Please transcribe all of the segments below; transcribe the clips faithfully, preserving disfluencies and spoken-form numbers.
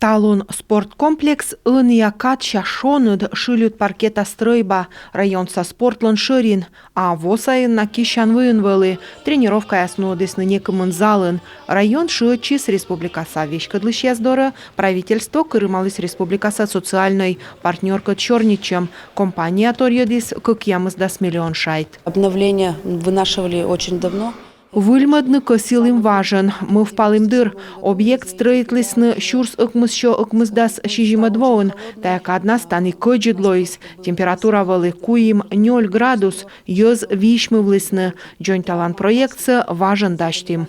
Талун спорткомплекс ӧнія кадся шоныд шыльыд паркета стрӧйба районса спортлӧн шӧрин, а во сайын на киссян выйын вӧлі тренировкаяс нуӧдісны некымын залын. Район шыӧдчис республикаса веськӧдлысьяс дорӧ, правительство кырымаліс республикаса социальнӧй партнёркӧд сёрнитчӧм, компания торйӧдіс кӧкъямысдас миллион шайт. Обновление вынашивали очень давно. Выльмӧдны кӧсйылім важӧн, мӧвпалім дыр. Объект стрӧитлісны сюрс ӧкмыссё ӧкмысдас сизимӧд воын. Тайӧ каднас тані кӧдзыд лоис. Температура вӧлі куим-нёль градус, йӧз висьмывлісны. Дзоньталан проектсӧ важӧн дасьтім.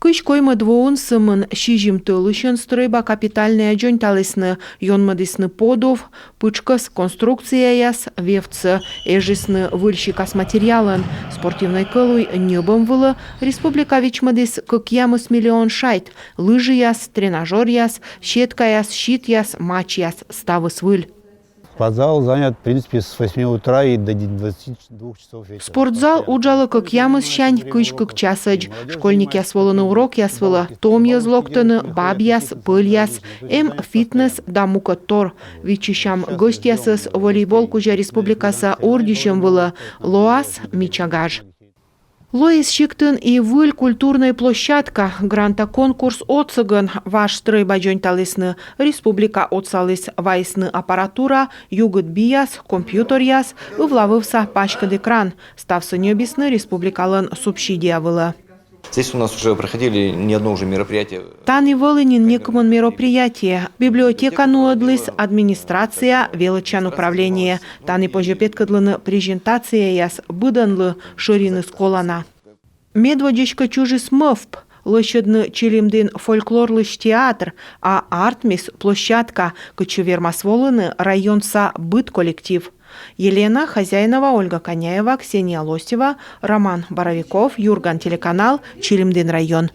Кызь коймӧд воын сӧмын сизим тӧлысьӧн стрӧйба капитальнӧя дзоньталісны, ёнмӧдісны подув, пытшкӧс конструкцияяс, вевтсӧ эжисны выль сикас материалӧн. Спортивнӧй кӧлуй ньӧбӧм вылӧ республика вичмӧдіс кӧкъямыс миллион шайт: лыжияс, тренажёръяс, сеткаяс, щитъяс, мачьяс, ставыс выль. Спортзал занят, в принципе, с восьми утра и до двадцати двух часов вечера. Спортзал уджалӧ кӧкъямыссянь кызь кык часӧдз. Школьникъяс волӧны урокъяс вылӧ, том йӧз локтӧны, бабъяс, пӧльяс, эм фитнес да мукӧдтор. Виччысям гӧсьтъясӧс волейбол кузя республикаса ордйысьӧм вылӧ. Лоас мича гаж. Лоис сиктын и выль культурнӧй площадка. Гранта конкурс отсӧгӧн важ стрӧйба дзоньталісны. Республика отсаліс, вайисны аппаратура, югыд бияс, компьютеръяс, ывла вывса паськыд экран. Ставсӧ ньӧбисны республикалӧн субсидия вылӧ. Здесь у нас уже проходили не одно уже мероприятие. Тані вӧлі нин некымын мероприятие. Библиотека нуӧдліс, администрация, велӧдчан управление. Тані позьӧ петкӧдлыны презентацияяс быдӧнлы шӧриныс колана. Медводз эськӧ чужис мӧвп: лӧсьӧдны Чилимдін фольклорлысь театр, а артмис площадка, кытчӧ вермас волыны районса быд коллектив. Елена Хозяинова, Ольга Коняева, Ксения Лосева, Роман Боровиков, «Юрган» телеканал, Чилимдін район.